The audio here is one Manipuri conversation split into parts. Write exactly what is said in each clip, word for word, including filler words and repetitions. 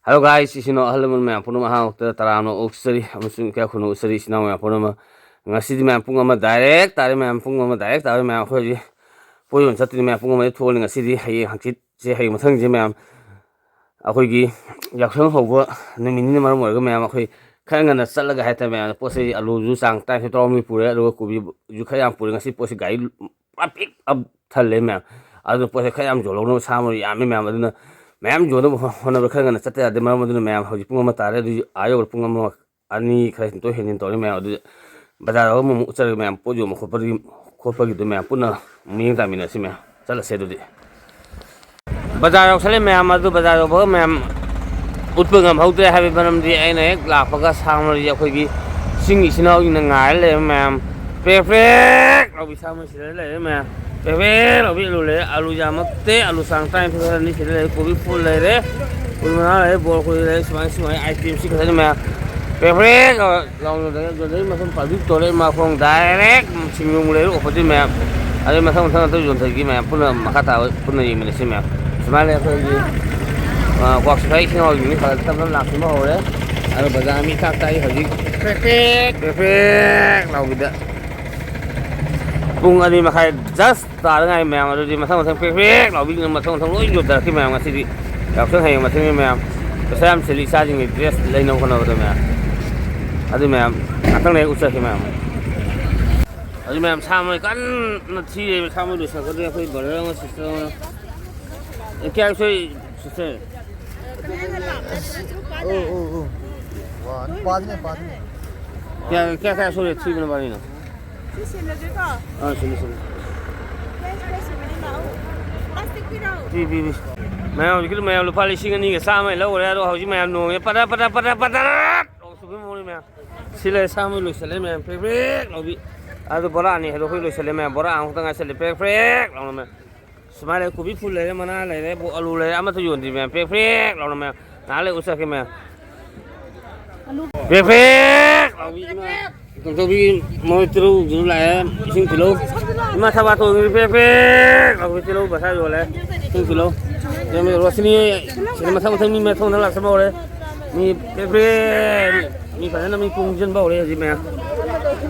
Hello guys, ꯏꯆꯤꯟ ꯏꯅꯥꯎ ꯑꯍꯜ ꯂꯃꯟ ꯃꯌꯥꯝ ꯄꯨꯝꯅꯃꯛ ꯑꯍꯥꯟꯕ ꯃꯛꯇꯗ ꯇꯔꯥꯝꯅ ꯑꯣꯛꯆꯔꯤ ꯑꯃꯁꯨꯡ ꯏꯀꯥꯏ ꯈꯨꯝꯅꯕ ꯎꯠꯆꯔꯤ ꯏꯆꯤꯟ ꯏꯅꯥꯎ ꯃꯌꯥꯝ ꯄꯨꯝꯅꯃꯛ꯫ ꯉꯁꯤꯗꯤ ꯃꯌꯥꯝ ꯄꯨꯡ ꯑꯃ direct ꯇꯥꯔꯦ ꯃꯌꯥꯝ, ꯄꯨꯡ ꯑꯃ direct ꯇꯥꯔꯦ ꯃꯌꯥꯝ꯫ ꯑꯩꯈꯣꯏ ꯍꯧꯖꯤꯛ ꯄꯣꯠ ꯌꯣꯟ ꯆꯠꯇꯣꯏꯅꯤ ꯃꯌꯥꯝ, ꯄꯨꯡ ꯑꯃꯗ ꯊꯣꯛꯑꯅꯤ ꯉꯁꯤꯗꯤ꯫ ꯍꯌꯦꯡ ꯍꯪꯆꯤꯠꯁꯦ, ꯍꯌꯦꯡ ꯃꯊꯪꯁꯦ ꯃꯌꯥꯝ, ꯑꯩꯈꯣꯏꯒꯤ ꯌꯥꯎꯁꯪ ꯍꯧꯕ ꯅꯨꯃꯤꯠꯅꯤꯅ ꯃꯔꯝ ꯑꯣꯏꯔꯒ ꯃꯌꯥꯝ ꯑꯩꯈꯣꯏ ꯈꯔ ꯉꯟꯅ ꯆꯠꯂꯒ ꯍꯥꯏꯇꯥꯔꯦ ꯃꯌꯥꯝ꯫ ꯄꯣꯠ ꯆꯩ ꯑꯂꯨꯁꯨ ꯆꯥꯡ ꯇꯔꯥꯅꯤꯊꯣꯏ ꯇꯔꯥꯍꯨꯝꯗꯣꯏ ꯄꯨꯔꯦ, ꯑꯗꯨꯒ ꯀꯣꯕꯤꯁꯨ ꯈꯔ ꯌꯥꯝ ꯄꯨꯔꯦ꯫ ꯉꯁꯤ ꯄꯣꯠꯁꯤ ꯒꯥꯔꯤ ꯄꯨꯔꯥ ꯄꯤꯛ ꯑꯞ ꯊꯜꯂꯦ ꯃꯌꯥꯝ꯫ ꯑꯗꯨꯅ ꯄꯣꯠꯁꯦ ꯈꯔ ꯌꯥꯝ ꯌꯣꯜꯍꯧꯅꯕ, ꯁꯥ ꯃꯔꯣꯏ ꯌꯥꯝꯃꯤ ꯃꯌꯥꯝ꯫ ꯑꯗꯨꯅ ꯃꯌꯥꯝ ꯌꯣꯟꯅꯕ ꯍꯣ-, ꯍꯣꯠꯅꯕꯗ ꯈꯔ ꯉꯟꯅ ꯆꯠꯇ ꯌꯥꯗꯦ꯫ ꯃꯔꯝ ꯑꯗꯨꯅ ꯃꯌꯥꯝ ꯍꯧꯖꯤꯛ ꯄꯨꯡ ꯑꯃ ꯇꯥꯔꯦ꯫ ꯑꯗꯨ ꯑꯥ ꯌꯧꯕꯗ ꯄꯨꯡ ꯑꯃ ꯑꯅꯤ ꯈꯔ ꯍꯦꯟꯇꯣꯛ ꯍꯦꯟꯖꯤꯟ ꯇꯧꯔꯦ ꯃꯌꯥꯝ꯫ ꯑꯗꯨ ꯕꯖꯥꯔ ꯌꯧꯔꯒ ꯑꯃꯨꯛ ꯆꯠꯂꯒ ꯃꯌꯥꯝ ꯄꯣꯠ ꯌꯣꯟꯕ ꯈꯣꯠꯄꯗꯨꯒꯤ, ꯈꯣꯠꯄꯒꯤꯗꯨ ꯃꯌꯥꯝ ꯄꯨꯟꯅ ꯃꯤꯠꯌꯦꯡ ꯇꯥꯃꯤꯟꯅꯁꯤ ꯃꯌꯥꯝ꯫ ꯆꯠꯂꯁꯦ ꯑꯗꯨꯗꯤ꯫ ꯕꯖꯥꯔ ꯌꯧꯁꯜꯂꯦ ꯃꯌꯥꯝ꯫ ꯑꯗꯨ ꯕꯖꯥꯔ ꯌꯧꯕꯒ ꯃꯌꯥꯝ ꯎꯠꯄ ꯉꯝꯍꯧꯗ꯭ꯔꯦ ꯍꯥꯏꯕꯒꯤ ꯃꯔꯝꯗꯤ ꯑꯩꯅ ꯍꯦꯛ ꯂꯥꯛꯄꯒ ꯁꯥ ꯃꯔꯣꯏꯁꯦ ꯑꯩꯈꯣꯏꯒꯤ ꯆꯤꯡꯒꯤ ꯏꯆꯤꯟ ꯏꯅꯥꯎꯁꯤꯡꯅ ꯉꯥꯏꯔ ꯂꯩꯔꯦ ꯃꯌꯥꯝ꯫ ꯄ꯭ꯔꯦꯛ ꯄ꯭ꯔꯦꯛ ꯂꯥꯎꯕꯤ ꯁꯥ ꯃꯔꯣꯏ ꯁꯤꯗ ꯂꯩꯔꯦ ꯃꯌꯥꯝ꯫ ꯄ꯭ꯔꯦꯛ ꯄ꯭ꯔꯦꯛ ꯂꯥꯎꯕꯤ ꯑꯂꯨ ꯂꯩꯔꯦ, ꯑꯂꯨ ꯌꯥꯝꯃꯛꯇꯦ, ꯑꯂꯨ ꯆꯥꯡ ꯇꯔꯥꯅꯤꯊꯣꯏ ꯈꯔꯅꯤ ꯁꯤꯗ ꯂꯩꯔꯦ꯫ ꯀꯣꯕꯤ ꯐꯨꯜ ꯂꯩꯔꯦ, ꯀꯣꯕꯤ ꯃꯅꯥ ꯂꯩꯔꯦ, ꯕꯣꯔ ꯀꯣꯂꯤ ꯂꯩꯔꯦ, ꯁꯨꯃꯥꯏꯅ ꯁꯨꯃꯥꯏꯅ item ꯁꯤ ꯈꯛꯇꯅꯤ ꯃꯌꯥꯝ꯫ ꯄ꯭ꯔꯦꯛ ꯄ꯭ꯔꯦꯛ ꯂꯥꯎꯅ ꯂꯩꯔꯦ꯫ ꯑꯗꯨꯗꯩ ꯃꯐꯝ ꯄꯥꯕ꯭ꯂꯤꯛ ꯇꯣꯏꯂꯦꯠ ꯃꯈꯣꯡ direct ꯁꯤꯡꯖꯣꯡ ꯂꯩꯔꯦ opposite ꯃꯌꯥꯝ꯫ ꯑꯗꯩ ꯃꯊꯪ ꯃꯊꯪ ꯑꯇꯩ ꯌꯣꯟꯊꯣꯛꯈꯤ ꯃꯌꯥꯝ꯫ ꯄꯨꯟꯅ ꯃꯈꯥ ꯇꯥꯕ ꯄꯨꯟꯅ ꯌꯦꯡꯃꯤꯟꯅꯁꯤ ꯃꯌꯥꯝ꯫ ꯁꯨꯃꯥꯏꯅ ꯑꯩꯈꯣꯏꯒꯤ, ꯑ, ꯀ꯭ꯋꯥꯛ ꯁꯤꯐꯥꯏ ꯏꯆꯤꯟ ꯏꯅꯥꯎꯁꯤꯡꯁꯤ ꯈꯔ ꯇꯞ ꯇꯞꯅ ꯂꯥꯛꯁꯤꯟꯕ ꯍꯧꯔꯦ꯫ ꯑꯗꯣ ꯕꯖꯥꯔ ꯃꯤ ꯇꯥꯛ ꯇꯥꯛꯏ ꯍꯧꯖꯤꯛ꯫ ꯄ꯭ꯔꯦꯛ ꯄ꯭ꯔꯦꯛ ꯄ꯭ꯔꯦꯛ ꯄ꯭ꯔꯦꯛ ꯂꯥꯎꯕꯤꯗ꯫ ꯄꯨꯡ ꯑꯅꯤ ꯃꯈꯥꯏ just ꯇꯥꯗ ꯉꯥꯏ ꯃꯌꯥꯝ꯫ ꯑꯗꯨꯗꯤ ꯃꯊꯪ ꯃꯊꯪ ꯄ꯭ꯔꯦꯛ ꯄ꯭ꯔꯦꯛ ꯂꯥꯎꯕꯤꯗꯨꯅ ꯃꯊꯪ ꯃꯊꯪ ꯂꯣꯏ ꯌꯣꯟꯊꯔꯛꯈꯤ ꯃꯌꯥꯝ꯫ ꯉꯁꯤꯗꯤ ꯌꯥꯎꯁꯪ ꯍꯌꯦꯡ ꯃꯊꯪꯅꯤ ꯃꯌꯥꯝ꯫ ꯄꯩꯁꯥ ꯌꯥꯝ ꯆꯤꯜꯂꯤ ꯏꯆꯥꯁꯤꯡꯒꯤ dress ꯂꯩꯅꯕ ꯍꯣꯠꯅꯕꯗ ꯃꯌꯥꯝ꯫ ꯑꯗꯨ ꯃꯌꯥꯝ ꯉꯥꯛꯇꯪ ꯂꯩꯔ ꯎꯠꯆꯔꯛꯀꯦ ꯃꯌꯥꯝ꯫ ꯍꯧꯖꯤꯛ ꯃꯌꯥꯝ ꯁꯥ ꯃꯔꯣꯏ ꯀꯟꯅ ꯊꯤꯔꯦ꯫ ꯁꯥ ꯃꯔꯣꯏ ꯂꯣꯏꯁꯤꯜꯂꯛꯀꯗꯧꯔꯦ꯫ ꯑꯩꯈꯣꯏ brother ꯑꯃ sister ꯑꯃ꯫ ꯑꯦ, ꯀꯌꯥ ꯁꯣꯏ sister? ꯑꯣ, ꯑꯣ, ꯑꯣ꯫ ꯋꯥ, ꯅꯨꯄꯥꯗꯨꯅꯦ, ꯅꯨꯄꯥꯗꯨꯅꯦ꯫ ꯀꯌꯥ, ꯀꯌꯥ, ꯀꯌꯥ ꯁꯣꯏꯔꯦ ꯊꯤꯕ ꯅꯕꯥꯅꯤꯅ? ꯁꯤ ꯁꯤꯟꯅꯗ꯭ꯔꯤꯀꯣ? ꯑꯥ, ꯁꯤꯜꯂꯤ, ꯁꯤꯜꯂꯤ꯫ Fresh, fresh ꯁꯤꯟꯅꯗ꯭ꯔꯤ, ꯂꯥꯛꯑꯣ꯫ Plastic ꯄꯤꯔꯛꯑꯣ꯫ ꯄꯤ, ꯄꯤ, ꯄꯤ꯫ ꯃꯌꯥꯝ ꯍꯧꯖꯤꯛꯀꯤꯗꯣ ꯃꯌꯥꯝ ꯂꯨꯄꯥ ꯂꯤꯁꯤꯡ ꯑꯅꯤꯒ ꯆꯥꯝꯃ ꯂꯧꯈ꯭ꯔꯦ꯫ ꯑꯗꯣ ꯍꯧꯖꯤꯛ ꯃꯌꯥꯝ ꯅꯣꯡꯉꯦ ꯄꯗꯔ ꯄꯗꯔ ꯄꯗꯔ ꯄꯗꯔ ꯅꯣꯡ ꯆꯨꯕꯒꯤ ꯃꯑꯣꯡꯅꯤ ꯃꯌꯥꯝ꯫ ꯁꯤ ꯂꯩꯔꯦ, ꯁꯥ ꯃꯔꯣꯏ ꯂꯣꯏꯁꯤꯜꯂꯦ ꯃꯌꯥꯝ꯫ ꯄ꯭ꯔꯦꯛ ꯄ꯭ꯔꯦꯛ ꯂꯥꯎꯕꯤ꯫ ꯑꯗꯨ ꯕꯣꯔꯥ ꯑꯅꯤ ꯍꯥꯏꯗꯣ ꯑꯩꯈꯣꯏ ꯂꯣꯏꯁꯤꯜꯂꯦ ꯃꯌꯥꯝ꯫ ꯕꯣꯔꯥ ꯑꯃꯈꯛꯇ ꯉꯥꯏꯁꯤꯜꯂꯦ꯫ ꯄ꯭ꯔꯦꯛ ꯄ꯭ꯔꯦꯛ ꯂꯥꯎꯅ ꯃꯌꯥꯝ꯫ ꯁꯨꯃꯥꯏꯅ ꯂꯩꯔꯦ, ꯀꯣꯕꯤ ꯐꯨꯜ ꯂꯩꯔꯦ, ꯃꯅꯥ ꯂꯩꯔꯦ, ꯕꯣ-, ꯑꯂꯨ ꯂꯩꯔꯦ, ꯑꯃꯠꯇ ꯌꯣꯟꯗ꯭ꯔꯤ ꯃꯌꯥꯝ꯫ ꯄ꯭ꯔꯦꯛ ꯄ꯭ꯔꯦꯛ ꯂꯥꯎꯅ ꯃꯌꯥꯝ꯫ ꯉꯥꯏꯍꯥꯛ ꯂꯩ ꯎꯠꯆꯔꯛꯀꯦ ꯃꯌꯥꯝ꯫ ꯄ꯭ꯔꯦꯛ ꯄ꯭ꯔꯦꯛ ꯂꯥꯎꯕꯤ ꯏꯃꯥ꯫ ꯀꯝꯗꯧꯕꯤ ꯃꯣꯏ ꯇꯤꯜꯍꯧꯁꯨ ꯂꯥꯛꯑꯦ, ꯏꯁꯤꯡ ꯇꯤꯜꯍꯧ꯫ ꯏꯃꯥ ꯊꯕꯥ ꯇꯣꯡꯉꯤ ꯄ꯭ꯔꯦꯛ ꯄ꯭ꯔꯦꯛ ꯂꯥꯎꯕꯤ ꯇꯤꯜꯍꯧ ꯕꯁꯥ ꯌꯣꯜꯂꯦ꯫ ꯏꯁꯤꯡ ꯇꯤꯜꯍꯧ꯫ ꯔꯣꯁꯅꯤ ꯃꯊꯪ ꯃꯊꯪ ꯃꯤ ꯃꯊꯪ ꯃꯊꯪ ꯂꯥꯛꯁꯟꯕ ꯍꯧꯔꯦ꯫ ꯃꯤ ꯄ꯭ꯔꯦ ꯄ꯭ꯔꯦ, ꯃꯤ ꯐꯖꯅ ꯃꯤ ꯄꯨꯡꯁꯤꯟꯕ ꯍꯧꯔꯦ ꯍꯧꯖꯤꯛ ꯃꯌꯥꯝ꯫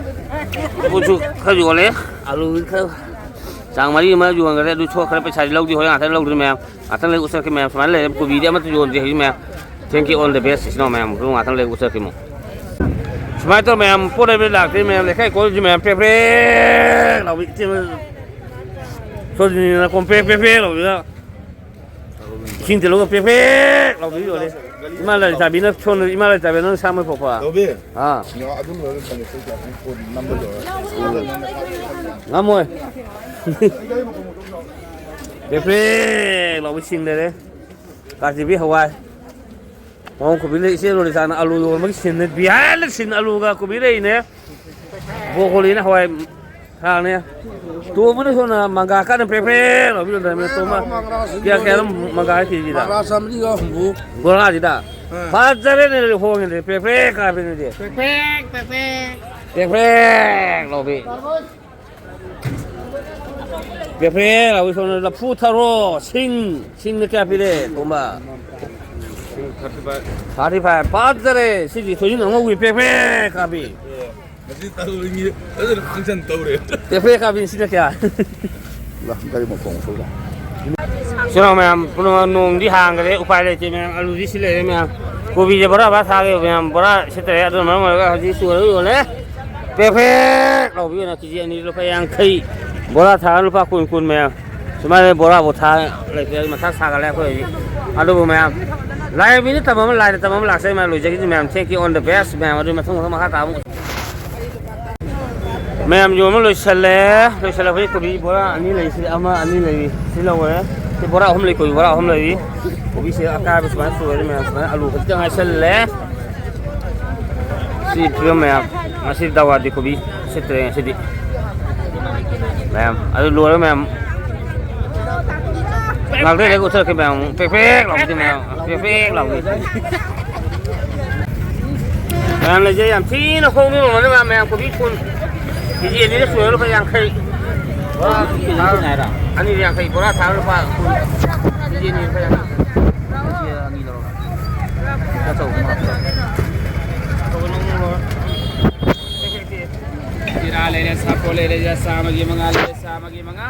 ꯄꯣꯠꯁꯨ ꯈꯔ ꯌꯣꯜꯂꯦ꯫ ꯑꯂꯨ ꯈꯔ ꯆꯥꯡ ꯃꯔꯤ ꯑꯃ ꯌꯣꯟꯈ꯭ꯔꯦ꯫ ꯑꯗꯨ ꯁꯣꯛꯈ꯭ꯔꯦ꯫ ꯄꯩꯁꯥꯗꯤ ꯂꯧꯗꯦ꯫ ꯍꯣꯔꯦꯟ ꯉꯥꯛꯇꯪ ꯂꯧꯗ꯭ꯔꯤ ꯃꯌꯥꯝ꯫ ꯉꯥꯛꯇꯪ ꯂꯩ ꯎꯠꯆꯔꯛꯀꯦ ꯃꯌꯥꯝ꯫ ꯁꯨꯃꯥꯏꯅ ꯂꯩꯔꯦ꯫ ꯀꯣꯕꯤꯗꯤ ꯑꯃꯠꯇ ꯌꯣꯟꯗ꯭ꯔꯤ ꯍꯧꯖꯤꯛ ꯃꯌꯥꯝ꯫ Thank you, all the best, ꯏꯆꯤꯟ ꯏꯅꯥꯎ ꯃꯌꯥꯝ꯫ ꯑꯗꯨ ꯉꯥꯛꯇꯪ ꯂꯩ ꯎꯠꯆꯔꯛꯀꯦ ꯑꯃꯨꯛ꯫ ꯁꯨꯃꯥꯏꯅ ꯇꯧꯔ ꯃꯌꯥꯝ ꯄꯣꯠ ꯂꯩꯕ ꯂꯥꯛꯇꯦ ꯃꯌꯥꯝ꯫ ꯂꯩꯀꯥꯏ ꯀꯣꯏꯔꯁꯤ ꯃꯌꯥꯝ꯫ ꯄ꯭ꯔꯦꯛ ꯄ꯭ꯔꯦꯛ ꯂꯥꯎꯕꯤ ꯏꯆꯦ ꯁꯣꯖꯤꯅꯤꯅ ꯀꯣꯝ ꯄ꯭ꯔꯦꯛ ꯄ꯭ꯔꯦꯛ ꯄ꯭ꯔꯦꯛ ꯂꯥꯎꯕꯤꯗ꯫ ꯏꯁꯤꯡ ꯇꯤꯜꯂꯒ ꯄ꯭ꯔꯦꯛ ꯄ꯭ꯔꯦꯛ ꯂꯥꯎꯕꯤ ꯌꯣꯜꯂꯦ꯫ ꯏꯃꯥ ꯂꯥꯏ ꯆꯥꯕꯤꯅ ꯁꯣꯝꯗ ꯏꯃꯥ ꯂꯥꯏ ꯆꯥꯕꯤ ꯅꯪ ꯁꯥꯃꯩ ꯄꯣꯛꯄ꯫ ꯇꯧꯕꯤ꯫ ꯑꯥ꯫ ꯉꯥ ꯑꯗꯨꯝ ꯂꯣꯏꯔ ꯊꯝꯃꯦ꯫ ꯑꯩꯈꯣꯏ ꯀꯌꯥ ꯐꯣꯟ ꯅꯝꯕ ꯂꯣꯏꯔ꯫ ꯉꯝꯃꯣꯏ꯫ ꯄ꯭ꯔꯦꯛ ꯄ꯭ꯔꯦꯛ ꯂꯥꯎꯕꯤ ꯁꯤꯡ ꯂꯩꯔꯦ꯫ ꯀꯥꯖꯤꯕꯤ ꯍꯋꯥꯏ꯫ ꯃꯑꯣꯡ ꯀꯣꯕꯤ ꯂꯩ꯫ ꯏꯆꯦ ꯂꯣꯔꯤꯁꯥꯅ ꯑꯂꯨ ꯌꯣꯟꯕꯒꯤ ꯁꯤꯟꯅ ꯕꯤꯍꯥꯔꯗ ꯁꯤꯟ ꯑꯂꯨꯒ ꯀꯣꯕꯤ ꯂꯩꯅꯦ꯫ ꯕ꯭ꯔꯣꯀꯣꯂꯤꯅ ꯍꯋꯥꯏ ꯊ꯭ꯔꯥꯛꯅꯦ꯫ ꯇꯣꯝꯕꯅ ꯁꯣꯝꯅ ꯃꯪꯒꯥ ꯀꯟꯅ ꯄ꯭ꯔꯦꯛ ꯄ꯭ꯔꯦꯛ ꯂꯥꯎꯕꯤꯔꯣꯝꯗ ꯇꯣꯝꯕ꯫ ꯀꯌꯥ ꯀꯌꯥꯅꯣ ꯃꯪꯒꯥ ꯀꯦꯖꯤꯗ? ꯃꯪꯒ꯭ꯔꯥ ꯆꯥꯝꯃꯔꯤꯒ ꯍꯨꯝꯐꯨ꯫ ꯕꯣꯔꯥꯁꯤꯗ꯫ ꯑꯥ꯫ ꯐꯖꯔꯦꯅꯦ ꯍꯣꯡꯉꯦꯅꯦ ꯄ꯭ꯔꯦꯛ ꯄ꯭ꯔꯦꯛ ꯀꯥꯕꯤꯅꯦ꯫ ꯄ꯭ꯔꯦꯛ ꯄ꯭ꯔꯦꯛ ꯄ꯭ꯔꯦꯛ ꯄ꯭ꯔꯦꯛ꯫ ꯄ꯭ꯔꯦꯛ ꯄ꯭ꯔꯦꯛ ꯂꯥꯎꯕꯤ꯫ ꯄ꯭ꯔꯦꯛ ꯄ꯭ꯔꯦꯛ ꯂꯥꯎꯕꯤ ꯁꯣꯝꯗ ꯂꯐꯨ ꯊꯔꯣ ꯁꯤꯡ꯫ ꯁꯤꯡꯅ ꯀꯌꯥ ꯄꯤꯔꯦ ꯇꯣꯝꯕ? Thirty five. ꯐꯥꯖꯔꯦ꯫ ꯁꯤꯗꯤ ꯊꯣꯏꯗꯤꯡ ꯑꯉꯧꯕꯤ ꯄ꯭ꯔꯦꯛ ꯄ꯭ꯔꯦꯛ ꯀꯥꯕꯤ꯫ ꯉꯁꯤ ꯇꯧꯔꯤꯉꯩ ꯐꯖꯅ function ꯇꯧꯔꯦ꯫ ꯄ꯭ꯔꯦꯛ ꯄ꯭ꯔꯦꯛ ꯀꯥꯕꯤ ꯁꯤꯅ ꯀꯌꯥ? ꯂꯥ, ꯒꯥꯔꯤ ꯃꯈꯣꯡ ꯊꯣꯛꯏꯗ꯫ ꯁꯤꯅ ꯃꯌꯥꯝ ꯄꯨꯝꯅꯃꯛ ꯅꯣꯡꯗꯤ ꯍꯥꯡꯈ꯭ꯔꯦ꯫ ꯎꯄꯥꯏ ꯂꯩꯇꯦ ꯃꯌꯥꯝ꯫ ꯑꯂꯨꯗꯤ ꯁꯤ ꯂꯩꯔꯦ ꯃꯌꯥꯝ꯫ ꯀꯣꯕꯤꯁꯦ ꯕꯣꯔꯥ ꯕꯣꯔꯥ ꯊꯥꯒꯦ ꯃꯌꯥꯝ꯫ ꯕꯣꯔꯥ ꯁꯤꯠꯇ꯭ꯔꯦ꯫ ꯑꯗꯨꯅ ꯃꯔꯝ ꯑꯣꯏꯔꯒ ꯍꯧꯖꯤꯛ ꯁꯨꯔꯒ ꯌꯣꯜꯂꯦ꯫ ꯄ꯭ꯔꯦꯛ ꯄ꯭ꯔꯦꯛ ꯂꯥꯎꯕꯤ ꯑꯣꯏꯅ ꯀꯦꯖꯤ ꯑꯅꯤ ꯂꯨꯄꯥ ꯌꯥꯡꯈꯩ꯫ ꯕꯣꯔꯥ ꯊꯥꯔꯒ ꯂꯨꯄꯥ ꯀꯨꯟ ꯀꯨꯟ ꯃꯌꯥꯝ꯫ ꯁꯨꯃꯥꯏꯅ ꯕꯣꯔꯥꯕꯨ ꯊꯥ ꯂꯩꯇ꯭ꯔꯦ꯫ ꯃꯊꯥ ꯁꯥꯒꯠꯂꯦ ꯑꯩꯈꯣꯏ ꯍꯧꯖꯤꯛ꯫ ꯑꯗꯨꯕꯨ ꯃꯌꯥꯝ ꯂꯥꯏꯔꯕꯤꯅ ꯇꯝꯕ ꯑꯃ ꯂꯥꯏꯅ ꯇꯝꯕ ꯑꯃ ꯂꯥꯛꯆꯩ ꯃꯌꯥꯝ꯫ ꯂꯣꯏꯖꯈꯤꯁꯤ ꯃꯌꯥꯝ꯫ Thank you, all the best ꯃꯌꯥꯝ꯫ ꯑꯗꯨ ꯃꯊꯪ ꯃꯊꯪ ꯃꯈꯥ ꯇꯥꯕ ꯑꯃꯨꯛ꯫ ꯃꯌꯥꯝ ꯌꯣꯟꯕ ꯂꯣꯏꯁꯜꯂꯦ꯫ ꯂꯣꯏꯁꯜꯂꯛꯄꯩ ꯀꯣꯕꯤ ꯕꯣꯔꯥ ꯑꯅꯤ ꯂꯩ꯫ ꯁꯤꯗꯤ ꯑꯃ ꯑꯅꯤ ꯂꯩꯔꯤ꯫ ꯁꯤ ꯂꯧꯔꯦ꯫ ꯁꯤ ꯕꯣꯔꯥ ꯑꯍꯨꯝ ꯂꯩ꯫ ꯀꯣꯕꯤ ꯕꯣꯔꯥ ꯑꯍꯨꯝ ꯂꯩꯔꯤ꯫ ꯀꯣꯕꯤꯁꯦ ꯑꯀꯥꯏꯕ ꯁꯨꯃꯥꯏꯅ ꯁꯣꯏꯔꯦ ꯃꯌꯥꯝ꯫ ꯁꯨꯃꯥꯏꯅ ꯑꯂꯨ ꯈꯖꯤꯛꯇꯪ ꯉꯥꯏꯁꯜꯂꯦ꯫ ꯁꯤ ꯐꯤꯕꯝ ꯃꯌꯥꯝ꯫ ꯉꯁꯤ ꯗꯥꯋꯥꯗꯤ ꯀꯣꯕꯤ ꯁꯤꯠꯇ꯭ꯔꯦ ꯉꯁꯤꯗꯤ꯫ ꯃꯌꯥꯝ ꯑꯗꯨ ꯂꯣꯏꯔꯦ ꯃꯌꯥꯝ꯫ ꯉꯥꯛꯇꯪ ꯂꯩꯔꯒ ꯎꯠꯊꯔꯛꯀꯦ ꯃꯌꯥꯝ꯫ ꯄ꯭ꯔꯦꯛ ꯄ꯭ꯔꯦꯛ ꯂꯥꯎꯕꯤꯗꯣ ꯃꯌꯥꯝ꯫ ꯄ꯭ꯔꯦꯛ ꯄ꯭ꯔꯦꯛ ꯂꯥꯎꯕꯤ꯫ ꯃꯌꯥꯝ ꯂꯩꯖꯩ꯫ ꯌꯥꯝ ꯊꯤꯅ ꯍꯣꯡꯅ ꯃꯃꯜ ꯃꯌꯥꯝ꯫ ꯀꯣꯕꯤ ꯀꯨꯟ꯫ ꯀꯦꯖꯤ ꯑꯅꯤꯗ ꯁꯨꯔꯦ ꯂꯨꯄꯥ ꯌꯥꯡꯈꯩ꯫ ꯕꯣꯔꯥ ꯑꯅꯤꯗ ꯌꯥꯡꯈꯩ꯫ ꯕꯣꯔꯥ ꯊꯥꯔ ꯂꯨꯄꯥ ꯀꯨꯟ꯫ ꯀꯦꯖꯤ ꯑꯅꯤ ꯂꯨꯄꯥ ꯌꯥꯡꯈꯩ꯫ ꯆꯤꯔꯥ ꯂꯩꯔꯦ, ꯁꯥꯄꯣ ꯂꯩꯔꯦ, ꯆꯥꯝꯃꯒꯤ ꯃꯉꯥ ꯂꯩꯔꯦ, ꯆꯥꯝꯃꯒꯤ ꯃꯉꯥ꯫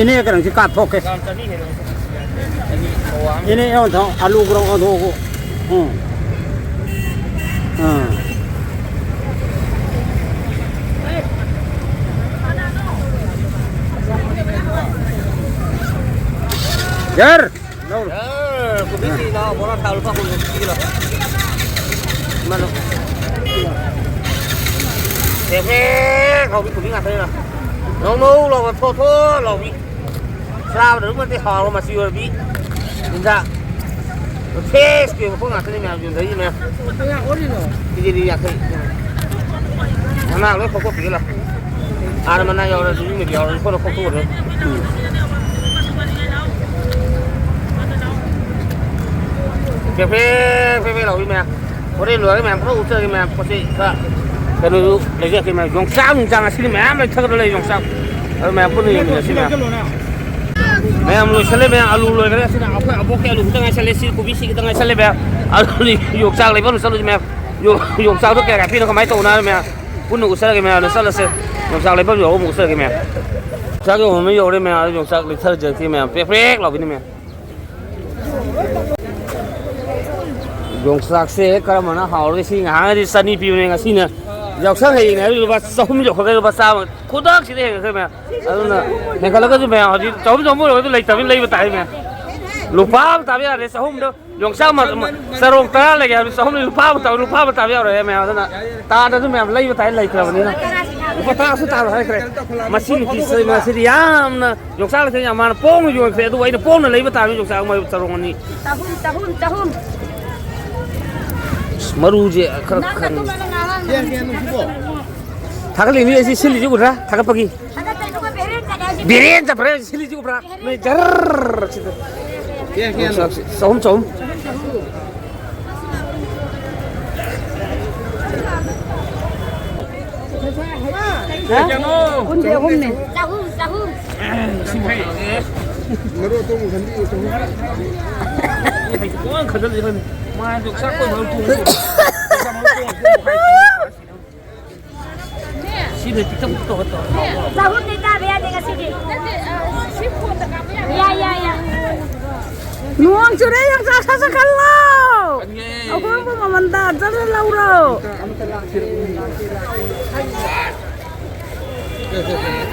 ꯏꯅꯦ, ꯀꯩꯅꯣꯁꯤ ꯀꯥꯞꯊꯣꯛꯀꯦ꯫ ꯏꯅꯦ, ꯑꯩꯉꯣꯟꯗ ꯑꯂꯨ ꯈꯔ ꯑꯣꯟꯊꯣꯛꯑꯣ꯫ ꯎꯝ꯫ ꯎꯝ꯫ ꯌꯥꯔ꯫ ꯂꯧꯔꯣ꯫ ꯑꯦ, ꯀꯣꯕꯤ ꯀꯦꯖꯤ ꯂꯥꯎ, ꯕꯣꯔꯥ ꯊꯥꯎ ꯂꯨꯄꯥ ꯀꯨꯟ ꯀꯨꯟ ꯄꯤꯒꯦ ꯂꯥꯎ꯫ ꯏꯃꯥ ꯂꯧ꯫ ꯍꯦꯛ ꯍꯦꯛ ꯍꯥꯎꯕꯤ ꯀꯣꯕꯤ ꯉꯥꯛꯇꯅꯤ ꯂꯥꯎ꯫ ꯅꯧ ꯅꯧ ꯂꯥꯎꯕ ꯊꯣꯠ ꯊꯣꯠ ꯂꯥꯎꯕꯤ꯫ ꯆꯥꯕꯗ ꯑꯗꯨꯛꯀꯤ ꯃꯇꯤꯛ ꯍꯥꯎꯔ ꯃꯆꯤ ꯑꯣꯏꯔꯕꯤ꯫ ꯆꯤꯟꯖꯥꯛ꯫ ꯐ꯭ꯔꯦꯁꯀꯤ ꯑꯣꯏꯕ ꯄꯣꯠ ꯉꯥꯛꯇꯅꯤ ꯃꯌꯥꯝ ꯌꯣꯟꯖꯔꯤꯁꯤ ꯃꯌꯥꯝ꯫ ꯀꯦꯖꯤꯗ ꯌꯥꯡꯈꯩ꯫ ꯃꯅꯥ ꯂꯣꯏ ꯈꯣꯛꯇꯣꯛꯄꯤꯒꯦ ꯂꯥꯎ꯫ ꯑꯥꯗ ꯃꯅꯥ ꯌꯥꯎꯔꯁꯨ ꯌꯨꯝꯗ ꯌꯥꯎꯔꯁꯨ ꯄꯨꯟꯅ ꯈꯣꯛꯇꯣꯛꯑꯣ꯫ ꯐꯦ ꯐꯦ ꯐꯦ ꯐꯦ ꯂꯥꯎꯏ ꯃꯌꯥꯝ꯫ ꯍꯣꯔꯦꯟ ꯂꯣꯏꯔꯒ ꯃꯌꯥꯝ ꯄꯨꯂꯞ ꯎꯞꯆꯔꯒꯦ ꯃꯌꯥꯝ꯫ ꯄꯣꯠ ꯆꯩ ꯈꯔ ꯀꯩꯅꯣꯁꯨ ꯂꯩꯖꯔꯛꯀꯦ ꯃꯌꯥꯝ꯫ ꯌꯣꯡꯆꯥꯛ ꯅꯨꯡꯆꯥꯛ ꯉꯁꯤꯗꯤ ꯃꯌꯥꯝ ꯂꯩꯊꯒꯗꯧꯔꯦ ꯌꯣꯡꯆꯥꯛ꯫ ꯑꯗꯨ ꯃꯌꯥꯝ ꯄꯨꯟꯅ ꯌꯦꯡꯃꯤꯟꯅꯁꯤ ꯃꯌꯥꯝ꯫ ꯃꯌꯥꯝ ꯂꯣꯏꯁꯜꯂꯦ ꯃꯌꯥꯝ꯫ ꯑꯂꯨ ꯂꯣꯏꯈ꯭ꯔꯦ꯫ ꯑꯁꯤꯅ ꯑꯩꯈꯣꯏ ꯑꯕꯣꯛꯀꯤ ꯑꯂꯨ ꯈꯤꯇꯪ ꯉꯥꯏꯁꯜꯂꯦ꯫ ꯁꯤ ꯀꯣꯕꯤ ꯁꯤ ꯈꯤꯇꯪ ꯉꯥꯏꯁꯜꯂꯦ ꯃꯌꯥꯝ꯫ ꯑꯂꯨꯗꯤ ꯌꯣꯡꯆꯥꯛ ꯂꯩꯐꯝꯗ ꯆꯠꯂꯨꯁꯤ ꯃꯌꯥꯝ꯫ ꯌꯣ-, ꯌꯣꯡꯆꯥꯛꯇꯣ ꯀꯌꯥ ꯀꯌꯥ ꯄꯤꯅꯣ ꯀꯃꯥꯏꯅ ꯇꯧꯕꯅꯣ ꯍꯥꯏꯕ ꯃꯌꯥꯝ ꯄꯨꯟꯅ ꯎꯠꯆꯔꯒꯦ ꯃꯌꯥꯝ꯫ ꯑꯗ ꯆꯠꯂꯁꯦ꯫ ꯌꯣꯡꯆꯥꯛ ꯂꯩꯐꯝ ꯌꯧꯔꯒ ꯑꯃꯨꯛ ꯎꯠꯆꯔꯒꯦ ꯃꯌꯥꯝ꯫ ꯌꯣꯡꯆꯥꯛ ꯌꯣꯟꯐꯝ ꯑꯃ ꯌꯧꯔꯦ ꯃꯌꯥꯝ꯫ ꯑꯗ ꯌꯣꯡꯆꯥꯛ ꯂꯩꯊꯔꯖꯔꯛꯀꯦ ꯃꯌꯥꯝ꯫ ꯄ꯭ꯔꯦꯛ ꯄ꯭ꯔꯦꯛ ꯂꯥꯎꯕꯤꯅꯤ ꯃꯌꯥꯝ꯫ ꯌꯣꯡꯆꯥꯛꯁꯦ ꯀꯔꯝꯕꯅ ꯍꯥꯎꯔꯒꯦ? ꯁꯤ ꯉꯍꯥꯟꯒꯗꯤ ꯆꯅꯤ ꯄꯤꯕꯅꯦ, ꯉꯁꯤꯅ ꯌꯥꯎꯁꯪ ꯍꯌꯦꯡꯅꯦ ꯍꯥꯏꯕꯗꯤ ꯂꯨꯄꯥ ꯆꯍꯨꯝ ꯌꯧꯈꯠꯈ꯭ꯔꯦ, ꯂꯨꯄꯥ ꯆꯥꯝꯃ ꯈꯨꯗꯛꯁꯤꯗ ꯍꯦꯟꯒꯠꯈ꯭ꯔꯦ ꯃꯌꯥꯝ꯫ ꯑꯗꯨꯅ ꯍꯦꯟꯒꯠꯂꯒꯁꯨ ꯃꯌꯥꯝ ꯍꯧꯖꯤꯛ ꯆꯍꯨꯝ ꯆꯍꯨꯝ ꯑꯣꯏꯔꯒꯁꯨ ꯂꯩꯇꯕꯅꯤꯅ ꯂꯩꯕ ꯇꯥꯏ ꯃꯌꯥꯝ꯫ ꯂꯨꯄꯥ ꯑꯃ ꯇꯥꯕ ꯌꯥꯗꯦ ꯆꯍꯨꯝꯗꯣ꯫ ꯌꯣꯡꯆꯥꯛ ꯃ-, ꯃ-, ꯆꯔꯣꯡ ꯇꯔꯥ ꯂꯩꯒꯦ ꯍꯥꯏꯕꯗꯤ ꯆꯍꯨꯝꯗꯤ ꯂꯨꯄꯥ ꯑꯃ ꯇꯥꯕ, ꯂꯨꯄꯥ ꯑꯃ ꯇꯥꯕ ꯌꯥꯔꯣꯏ ꯃꯌꯥꯝ꯫ ꯑꯗꯨꯅ ꯇꯥꯗꯁꯨ ꯃꯌꯥꯝ ꯂꯩꯕ ꯇꯥꯏ, ꯂꯩꯇ꯭ꯔꯕꯅꯤꯅ꯫ ꯂꯨꯄꯥ ꯇꯔꯥꯁꯨ ꯇꯥꯔꯣꯏ ꯍꯥꯏꯈ꯭ꯔꯦ꯫ ꯃꯁꯤ ꯅꯨꯄꯤꯁꯦ ꯃꯁꯤꯗꯤ ꯌꯥꯝꯅ ꯌꯣꯡꯆꯥꯛ ꯂꯩꯇꯦ, ꯌꯥꯝ ꯃꯥꯅ ꯄꯣꯡꯅ ꯌꯣꯟꯈ꯭ꯔꯦ, ꯑꯗꯨꯕꯨ ꯑꯩꯅ ꯄꯣꯡꯅ ꯂꯩꯕ ꯇꯥꯕꯅꯤ ꯌꯣꯡꯆꯥꯛ ꯃꯔꯨ ꯆꯔꯣꯡ ꯑꯅꯤ꯫ ꯆꯍꯨꯝ, ꯆꯍꯨꯝ, ꯆꯍꯨꯝ꯫ ꯑꯁ, ꯃꯔꯨꯁꯦ ꯈꯔ ꯅꯪ ꯈꯪ-, ꯑꯗꯨꯃꯥꯏꯅ ꯉꯥꯡꯉꯛꯀꯅꯨ꯫ ꯊꯥꯒꯠꯂꯤꯅꯤ ꯑꯩꯁꯦ ꯁꯤꯜꯂꯤꯁꯦ ꯎꯗ꯭ꯔꯥ? ꯊꯥꯒꯠꯄꯒꯤ꯫ ꯊꯥꯒꯠꯇꯣꯏꯗꯨꯒ ꯕꯦꯔꯦꯟ ꯆꯠꯂꯦ ꯍꯥꯏꯁꯦ꯫ ꯕꯦꯔꯦꯟ ꯆꯠꯄ꯭ꯔꯥ? ꯁꯤꯜꯂꯤꯁꯦ ꯎꯕ꯭ꯔꯥ? ꯅꯣꯏ ꯖꯔꯔ ꯁꯤꯗ꯫ ꯆꯍꯨꯝ, ꯆꯍꯨꯝ꯫ ꯀꯨꯟꯒꯤ ꯑꯍꯨꯝꯅꯦ꯫ ꯆꯍꯨꯝ, ꯆꯍꯨꯝ꯫ ꯃꯔꯨ ꯑꯇꯣꯡꯕ ꯈꯟꯕꯤꯌꯨ, ꯆꯍꯨꯝ꯫ ꯑꯩ ꯍꯩꯇꯦ, ꯄꯨꯡꯈꯟ ꯈꯟꯖꯜꯂꯤ ꯈꯪꯗꯦ꯫ ꯃꯥꯗꯣ ꯆꯥꯛ ꯀꯣꯟ ꯃꯔꯨ ꯇꯣꯡ ꯇꯣꯡ꯫ ꯆꯥꯛ ꯃꯔꯨ ꯇꯣꯡ ꯇꯣꯡ ꯍꯥꯏ꯫ ꯁꯤꯗ ꯈꯤꯇꯪ ꯇꯧꯔ ꯇꯧꯔ꯫ ꯆꯍꯨꯝꯗꯤ ꯇꯥꯕ ꯌꯥꯗꯦ ꯉꯁꯤꯗꯤ꯫ ꯅꯠꯇꯦ, ꯑ, ꯁꯤ ꯐꯣꯟꯗ ꯀꯥꯞꯄ ꯌꯥꯗꯦ꯫ ꯌꯥꯏ, ꯌꯥꯏ, ꯌꯥꯏ꯫ ꯅꯣꯡ ꯆꯨꯔꯦ, ꯌꯣꯡꯆꯥꯛ ꯁꯥꯠ ꯁꯥꯠ ꯈꯜꯂꯣ꯫ ꯈꯪꯉꯦ꯫ ꯑꯍꯣꯡꯕ ꯃꯃꯜꯗ ꯖꯔ ꯂꯧꯔꯣ꯫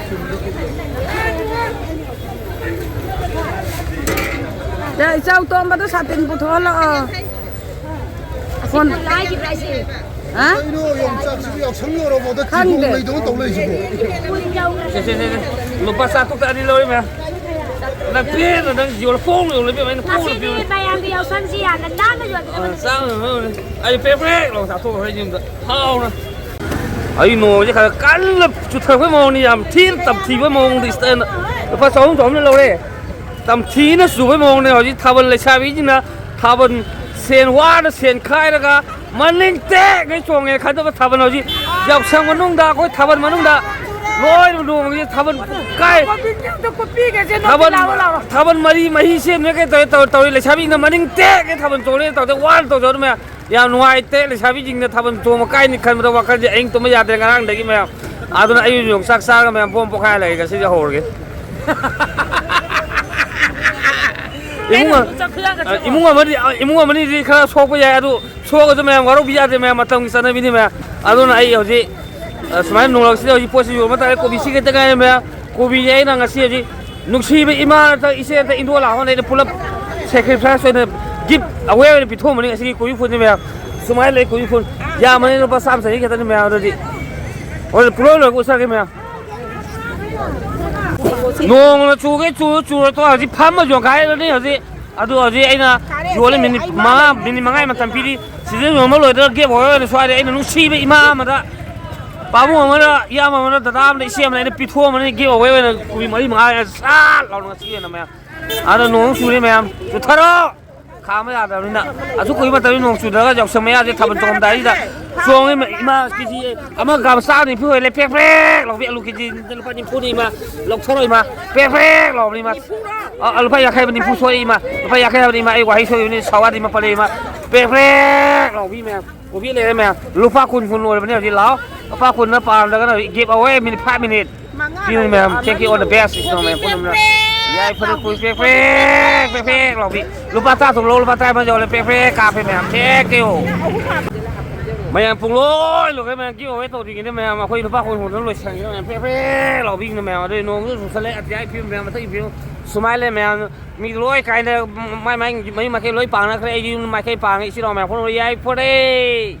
ꯌꯥ, ꯏꯆꯥꯎ ꯇꯣꯝꯕꯗ ꯁꯥꯇꯤꯟ ꯄꯨꯊꯣꯛꯍꯜꯂꯛꯑꯣ꯫ ꯐꯣꯟ꯫ ꯍꯥ? ꯀꯩꯅꯣ, ꯌꯣꯡꯆꯥꯛꯁꯤꯕꯨ ꯌꯥꯎꯁꯪ ꯌꯧꯔꯕꯣꯗ ꯈꯪꯗꯦ꯫ ꯊꯤꯕꯣꯡ ꯂꯩꯗꯧꯅ ꯇꯧ ꯂꯩꯁꯤꯕꯣ? ꯁꯦ, ꯁꯦ, ꯁꯦ, ꯁꯦ꯫ ꯂꯨꯄꯥ ꯆꯥꯇ꯭ꯔꯨꯛꯇ ꯑꯅꯤ ꯂꯧꯔꯦ, ꯃꯌꯥꯝ꯫ ꯅꯪ ꯄꯦꯟꯅ ꯅꯪ ꯌꯣꯜꯂꯣ, ꯈꯣꯡꯅ ꯌꯣꯜꯂꯣ, ꯏꯕꯦꯝꯃ, ꯑꯩꯅ ꯈꯣꯡꯅ ꯉꯁꯤꯗꯤ ꯄꯤꯔꯣ꯫ ꯃꯌꯥꯝꯒꯤ ꯌꯥꯎꯁꯪꯁꯤ ꯌꯥꯝꯅ ꯅꯥꯟꯅ ꯌꯣꯟꯒꯗꯕꯅꯤ꯫ ꯑ, ꯆꯥꯝꯃ ꯂꯧꯔꯦ꯫ ꯑꯩ ꯄ꯭ꯔꯦꯛ ꯄ꯭ꯔꯦꯛ ꯂꯥꯎ ꯆꯥꯊꯣꯛꯈ꯭ꯔꯦ ꯌꯨꯝꯗ꯫ ꯍꯥꯎꯅ꯫ ꯑꯩ ꯅꯣꯡꯁꯦ ꯈꯔ ꯀꯟꯅ ꯆꯨꯊꯔꯛꯄꯩ ꯃꯑꯣꯡꯅꯤ, ꯌꯥꯝ ꯊꯤꯅ ꯇꯝꯊꯤꯕ ꯃꯑꯣꯡꯗ ꯏꯁꯇꯥꯏꯜꯅ꯫ ꯂꯨꯄꯥ ꯆꯍꯨꯝ, ꯆꯍꯨꯝꯅ ꯂꯧꯔꯦ꯫ ꯇꯝꯊꯤꯅ ꯆꯨꯕꯩ ꯃꯑꯣꯡꯅꯦ꯫ ꯍꯧꯖꯤꯛ ꯊꯥꯕꯜ ꯂꯩꯁꯥꯕꯤꯁꯤꯡꯅ ꯊꯥꯕꯜ ꯁꯦꯟ ꯋꯥꯅ ꯁꯦꯟ ꯈꯥꯏꯔꯒ ꯃꯅꯤꯡ ꯇꯦꯛꯉꯩ ꯆꯣꯡꯉꯦ ꯈꯟꯗꯕ ꯊꯥꯕꯜ ꯍꯧꯖꯤꯛ ꯌꯥꯎꯁꯪ ꯃꯅꯨꯡꯗ, ꯑꯩꯈꯣꯏ ꯊꯥꯕꯜ ꯃꯅꯨꯡꯗ ꯂꯣꯏꯅ ꯅꯣꯡꯁꯦ ꯊꯥꯕꯜ ꯀꯥꯏ꯫ ꯊꯥꯕꯜ, ꯊꯥꯕꯜ ꯃꯔꯤ ꯃꯍꯤ ꯁꯦꯝꯅ ꯀꯩ ꯇꯧꯔꯦ, ꯇꯧꯔꯦ, ꯇꯧꯔꯦ꯫ ꯂꯩꯁꯥꯕꯤꯁꯤꯡꯅ ꯃꯅꯤꯡ ꯇꯦꯛꯉꯩ ꯊꯥꯕꯜ ꯆꯣꯡꯉꯦ ꯇꯧꯗꯦ, ꯋꯥꯅ ꯇꯧꯖꯔꯝꯃꯦ꯫ ꯌꯥꯝ ꯅꯨꯡꯉꯥꯏꯇꯦ, ꯂꯩꯁꯥꯕꯤꯁꯤꯡꯅ ꯊꯥꯕꯜ ꯆꯣꯡꯕ ꯀꯥꯏꯅꯤ ꯈꯟꯕꯗ ꯋꯥꯈꯜꯁꯦ ꯑꯍꯤꯡ ꯇꯨꯝꯕ ꯌꯥꯗ꯭ꯔꯦ ꯉꯔꯥꯡꯗꯒꯤ ꯃꯌꯥꯝ꯫ ꯑꯗꯨꯅ ꯑꯩꯁꯨ ꯌꯣꯡꯆꯥꯛ ꯆꯥꯔꯒ ꯃꯌꯥꯝ ꯄꯣꯝ ꯄꯣꯈꯥꯏ ꯂꯩꯔꯦ, ꯉꯁꯤꯁꯦ ꯍꯧꯔꯒꯦ꯫ ꯏꯃꯨꯡ ꯑ-, ꯏꯃꯨꯡ ꯑꯃꯗꯤ, ꯏꯃꯨꯡ ꯑꯃꯅꯤꯗꯤ ꯈꯔ ꯁꯣꯛꯄ ꯌꯥꯏ, ꯑꯗꯨ ꯁꯣꯛꯑꯒꯁꯨ ꯃꯌꯥꯝ ꯋꯥꯔꯧꯕꯤ ꯌꯥꯗꯦ, ꯃꯌꯥꯝ ꯃꯇꯝꯒꯤ ꯆꯠꯅꯕꯤꯅꯤ ꯃꯌꯥꯝ꯫ ꯑꯗꯨꯅ ꯑꯩ ꯍꯧꯖꯤꯛ, ꯑ, ꯁꯨꯃꯥꯏꯅ ꯅꯣꯡꯂꯛꯁꯤꯗ ꯍꯧꯖꯤꯛ ꯄꯣꯠꯁꯤ ꯌꯣꯟꯕ ꯇꯥꯔꯦ, ꯀꯣꯕꯤꯁꯤ ꯈꯛꯇ ꯉꯥꯏꯔꯦ ꯃꯌꯥꯝ꯫ ꯀꯣꯕꯤꯁꯦ ꯑꯩꯅ ꯉꯁꯤ ꯍꯧꯖꯤꯛ ꯅꯨꯡꯁꯤꯕ ꯏꯃꯥ ꯅꯠꯇ꯭ꯔꯒ ꯏꯆꯦ ꯅꯠꯇ꯭ꯔꯒ ꯏꯟꯗꯣꯜ ꯂꯥꯛꯍꯣꯟ ꯑꯩꯅ ꯄꯨꯂꯞ sacrifice ꯑꯣꯏꯅ gift away ꯑꯣꯏꯅ ꯄꯤꯊꯣꯛꯑꯝꯕꯅꯤ ꯉꯁꯤꯒꯤ ꯀꯣꯕꯤ ꯐꯨꯜꯁꯦ ꯃꯌꯥꯝ꯫ ꯁꯨꯃꯥꯏꯅ ꯂꯩ ꯀꯣꯕꯤ ꯐꯨꯜ꯫ ꯌꯥꯝꯕꯅꯤ ꯂꯨꯄꯥ ꯆꯥꯝꯃ ꯆꯅꯤ ꯈꯛꯇꯅꯤ ꯃꯌꯥꯝ꯫ ꯑꯗꯨꯗꯤ ꯍꯣꯔꯦꯟ ꯄꯨꯂꯞ ꯂꯣꯏ ꯎꯠꯆꯔꯒꯦ ꯃꯌꯥꯝ꯫ ꯅꯣꯡꯅ ꯆꯨꯒꯩ ꯆꯨꯔ ꯆꯨꯔ ꯇꯣꯛꯑ ꯍꯧꯖꯤꯛ ꯐꯝꯃ ꯌꯣꯟꯈꯥꯏꯔꯅꯤ ꯍꯧꯖꯤꯛ꯫ ꯑꯗꯨ ꯍꯧꯖꯤꯛ ꯑꯩꯅ ꯌꯣꯜꯂꯤ ꯃꯤꯅꯤꯠ ꯃꯉꯥ, ꯃꯤꯅꯤꯠ ꯃꯉꯥꯒꯤ ꯃꯇꯝ ꯄꯤꯔꯤ꯫ ꯁꯤꯗ ꯌꯣꯟꯕ ꯂꯣꯏꯗꯅ ꯒꯦꯞ ꯑꯣꯏꯔ ꯑꯣꯏꯅ ꯁ꯭ꯋꯥꯏꯗ ꯑꯩꯅ ꯅꯨꯡꯁꯤꯕ ꯏꯃꯥ ꯑꯃꯗ, ꯄꯥꯕꯨꯡ ꯑꯃꯗ, ꯏꯌꯥꯝꯕ ꯑꯃꯗ, ꯗꯗꯥ ꯑꯃꯗ, ꯏꯆꯦ ꯑꯃꯗ ꯑꯩꯅ ꯄꯤꯊꯣꯛꯑꯝꯕꯅꯤ ꯒꯦꯞ ꯑꯣꯏ ꯑꯣꯏꯅ ꯀꯨꯕꯤ ꯃꯔꯤ ꯃꯉꯥ ꯁꯥꯠ ꯂꯥꯎꯅ ꯉꯁꯤ ꯑꯣꯏꯅ ꯃꯌꯥꯝ꯫ ꯑꯗꯣ ꯅꯣꯡ ꯆꯨꯔꯦ ꯃꯌꯥꯝ, ꯆꯨꯊꯔꯣ꯫ ꯈꯥꯝꯕ ꯌꯥꯗ꯭ꯔꯕꯅꯤꯅ꯫ ꯑꯁꯨꯛ ꯀꯨꯏꯕ ꯃꯇꯝꯗ ꯅꯣꯡ ꯆꯨꯗ꯭ꯔꯒ ꯌꯥꯎꯁꯪ ꯃꯌꯥꯁꯦ ꯊꯥꯕꯜ ꯆꯣꯡꯉꯝꯗꯥꯏꯁꯤꯗ ꯆꯣꯡꯉꯤ꯫ ꯏꯃꯥ, ꯀꯦ ꯖꯤ ꯑꯃ ꯒ꯭ꯔꯥꯝ ꯆꯥꯝꯃ ꯅꯤꯐꯨ ꯑꯣꯏꯔꯦ꯫ ꯄ꯭ꯔꯦꯛ ꯄ꯭ꯔꯦꯛ ꯂꯥꯎꯕꯤ ꯑꯂꯨ ꯀꯦ ꯖꯤ ꯂꯨꯄꯥ ꯅꯤꯐꯨꯅꯤ ꯏꯃꯥ꯫ ꯂꯧꯊꯣꯔꯛꯑꯣ ꯏꯃꯥ꯫ ꯄ꯭ꯔꯦꯛ ꯄ꯭ꯔꯦꯛ ꯂꯥꯎꯕꯅꯤ ꯏꯃꯥ꯫ ꯑ, ꯂꯨꯄꯥ ꯌꯥꯡꯈꯩ ꯍꯥꯏꯕ ꯅꯤꯐꯨ ꯁꯣꯏ ꯏꯃꯥ꯫ ꯂꯨꯄꯥ ꯌꯥꯡꯈꯩ ꯍꯥꯏꯕꯅꯤ ꯏꯃꯥ꯫ ꯑꯩ ꯋꯥꯍꯩ ꯁꯣꯏꯕꯅꯤ꯫ ꯁꯥꯎ ꯌꯥꯗꯦ ꯏꯃꯥ, ꯄꯜꯂꯦ ꯏꯃꯥ꯫ ꯄ꯭ꯔꯦꯛ ꯄ꯭ꯔꯦꯛ ꯂꯥꯎꯕꯤ ꯃꯌꯥꯝ꯫ ꯀꯣꯕꯤ ꯂꯩꯔꯦ ꯃꯌꯥꯝ꯫ ꯂꯨꯄꯥ ꯀꯨꯟ ꯀꯨꯟ ꯑꯣꯏꯔꯕꯅꯦ ꯍꯧꯖꯤꯛ꯫ ꯂꯥꯛꯑꯣ꯫ ꯂꯨꯄꯥ ꯀꯨꯟꯅ ꯄꯥꯝꯗ꯭ꯔꯒꯅ give away minute five minute꯫ ꯁꯤꯅꯤ ꯃꯌꯥꯝ, thank you, all the best ꯏꯆꯤꯟ ꯏꯅꯥꯎ ꯃꯌꯥꯝ ꯄꯨꯝꯅꯃꯛꯅ꯫ ꯌꯥꯏꯐꯔꯦ ꯄ꯭ꯔꯦꯛ ꯄ꯭ꯔꯦꯛ ꯄ꯭ꯔꯦꯛ ꯄ꯭ꯔꯦꯛ ꯂꯥꯎꯕꯤ꯫ ꯂꯨꯄꯥ ꯇꯔꯥ ꯇꯔꯨꯛ ꯂꯧ, ꯂꯨꯄꯥ ꯇꯔꯥ ꯑꯃ ꯌꯧꯔꯦ꯫ ꯄ꯭ꯔꯦꯛ ꯄ꯭ꯔꯦꯛ ꯀꯥꯞꯄꯦ ꯃꯌꯥꯝ, thank you꯫ ꯃꯌꯥꯝ ꯄꯨꯡꯂꯣꯏ ꯂꯣꯏꯈ꯭ꯔꯦ ꯃꯌꯥꯝ, give away ꯇꯧꯗ꯭ꯔꯤꯉꯩꯗ ꯃꯌꯥꯝ ꯑꯩꯈꯣꯏ ꯂꯨꯄꯥ ꯀꯨꯟ ꯀꯨꯟꯗ ꯂꯣꯏꯁꯟꯈ꯭ꯔꯦ ꯃꯌꯥꯝ꯫ ꯄ꯭ꯔꯦꯛ ꯄ꯭ꯔꯦꯛ ꯂꯥꯎꯕꯤꯒꯅ ꯃꯌꯥꯝ꯫ ꯑꯗꯨꯗꯤ ꯅꯣꯡꯁꯨ ꯆꯨꯁꯜꯂꯦ, ꯑꯇꯤꯌꯥꯒꯤ ꯐꯤꯕꯝ ꯃꯌꯥꯝ, ꯃꯊꯛꯀꯤ ꯐꯤꯕꯝ ꯁꯨꯃꯥꯏꯅ ꯂꯩ ꯃꯌꯥꯝ꯫ ꯃꯤ ꯂꯣꯏ ꯀꯥꯏꯅ ꯃꯥꯏ ꯃꯥꯏ ꯃꯌꯨꯝ ꯃꯥꯏꯀꯩ ꯂꯣꯏ ꯄꯥꯡꯅꯈ꯭ꯔꯦ꯫ ꯑꯩꯗꯤ ꯌꯨꯝ ꯃꯥꯏꯀꯩ ꯄꯥꯡꯉꯦ꯫ ꯏꯆꯤꯟ ꯏꯅꯥꯎ ꯃꯌꯥꯝ ꯄꯨꯝꯅꯃꯛ ꯌꯥꯏꯐꯔꯦ꯫